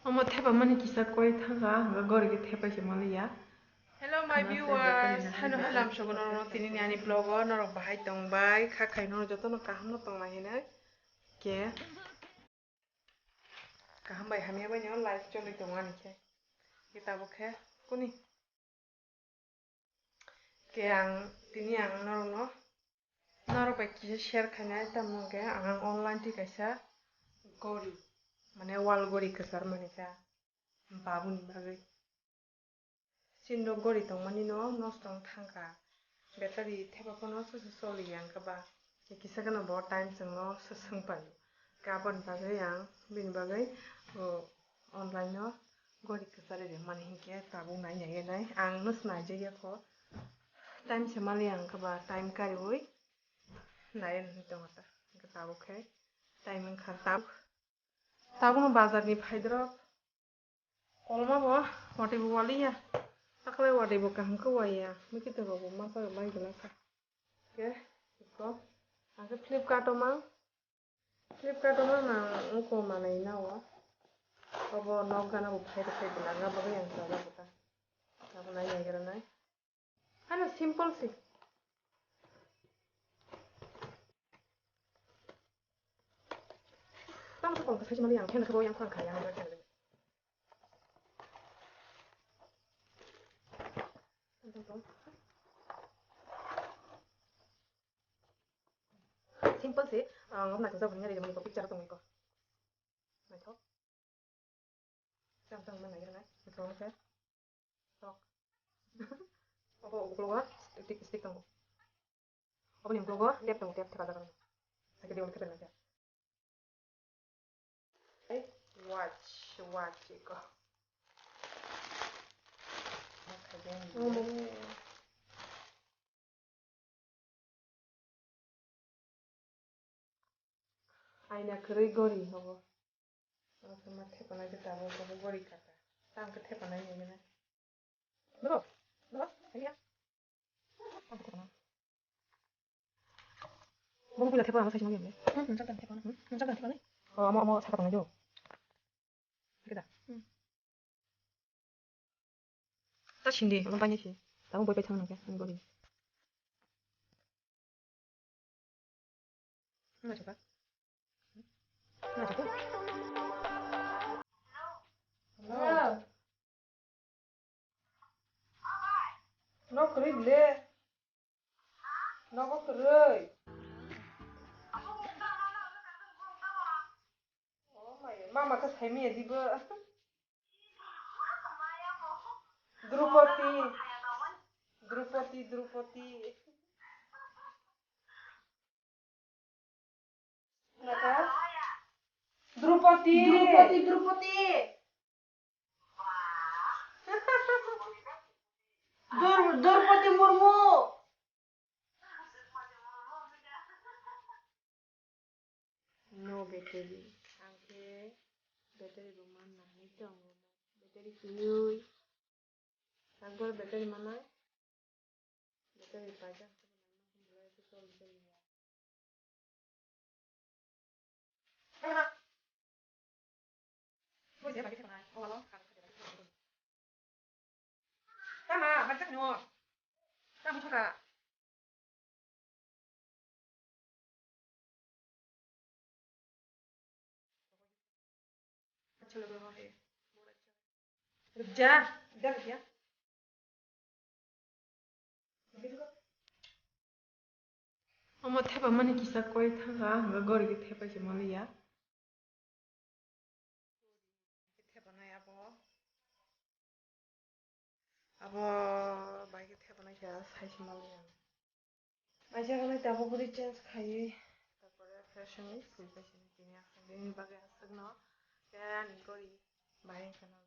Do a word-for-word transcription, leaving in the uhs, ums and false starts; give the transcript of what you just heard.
Omo thepamani kisa koi thangkha, hwnba gori khe thepai se manliya. Hello my viewers, hano halam sogo norok tini ni ani vlog o norok bahai tong bai, kha khai norok joto no kaham no tong lai hinwi. Ke kaham bai hamya bai no life choli tong ani khe. Ke tabuk khe kuni. Ke ang tini ang norokno, norok bai kisa share khainai, tamo hwnkhe ang online twi kaisa gori, mane wall gori kwchar mani kha babuni bagwi. Chini rok gori tongmani no nosto wng thangkha, battery thepa phano soso choliya wngkha ba, kisa kheno bo time chwngno swswng paio, aboni bagwi ang bini bagwi, o, online no gori kwchari rimani hinkhe tabuk nai nai nai ang no snai jaya kho. Time se mali ang khe ba time kariwi nai rwngwi tongo ta. Hinkhe tabuk khe time wngkha tabuk. Tabukno bazar ni phaidrok kolma bo watwi bo waliya. Taklai watwi bo kaham khe waiya. Mikitwi rok bo masa bai belai kha. Ke iko ang khe Flipkart o mang. Flipkart o mang nang uko manai na o. Obo nok gana bo phai rw phai belanga bagwi ang chajago ta. Abo nai nai gra nai. Ano simple si. Tamo sa kong sa mali ang khen kabo yang khang kaya ang khen. Simple si, ang nak jawab ni ko picture tong ko. Naithok. Tang tang mana gira nai. Ito mo khe. Tok. Obo uklogo stick stick tongo. Obo ni uklogo tap tongo, tap thapa jaga. Sakhe dewan thapa jaga. Ai, watch, watch iko. Omo. Aina kwrwi gori obo. Omo khe ma thepanai khe tabuk obo gori kaka. Tamo khe thepanai nini na. Bro, bro, aina. Omo khe thepanai. Bo buila thepa amo saisima gini. Hmm, nungjak dan thepa na. Hmm, nungjak dan thepa na. Oh, omo, omo saka tongo jo. Keda. Hmm. Ta sindi, omo bani si. Tamo boi pai thang nang khe, ani gori. Nungjak ba? Nungjak ba? Hello. Nok kwrwi ble. Nogo kwrwi. Oh my, mama khe saimaya dibo. Drupati. Drupati, Drupati. Nata? Drupati. Drupati, Drupati. Dur-, Drupati Murmu. No battery. Ang khe battery bo man nangni tongo. Battery kwrwi. Takbor battery manai. Battery paijak. Tama, hajak no. Tama thaka. Ja, ja, ja. Omo thepamani kisa koi thangkha, hwnba gori khe thepai se manliya. Thepanai abo. Abo bai khe thepanai khe sai se manliya. Aisa gana tabuk bwrwi change khaiwi. Tarpore fresh wngwi phui pai sini tini aswk bini bagwi aswkno khe ani gori bahai wngkha no.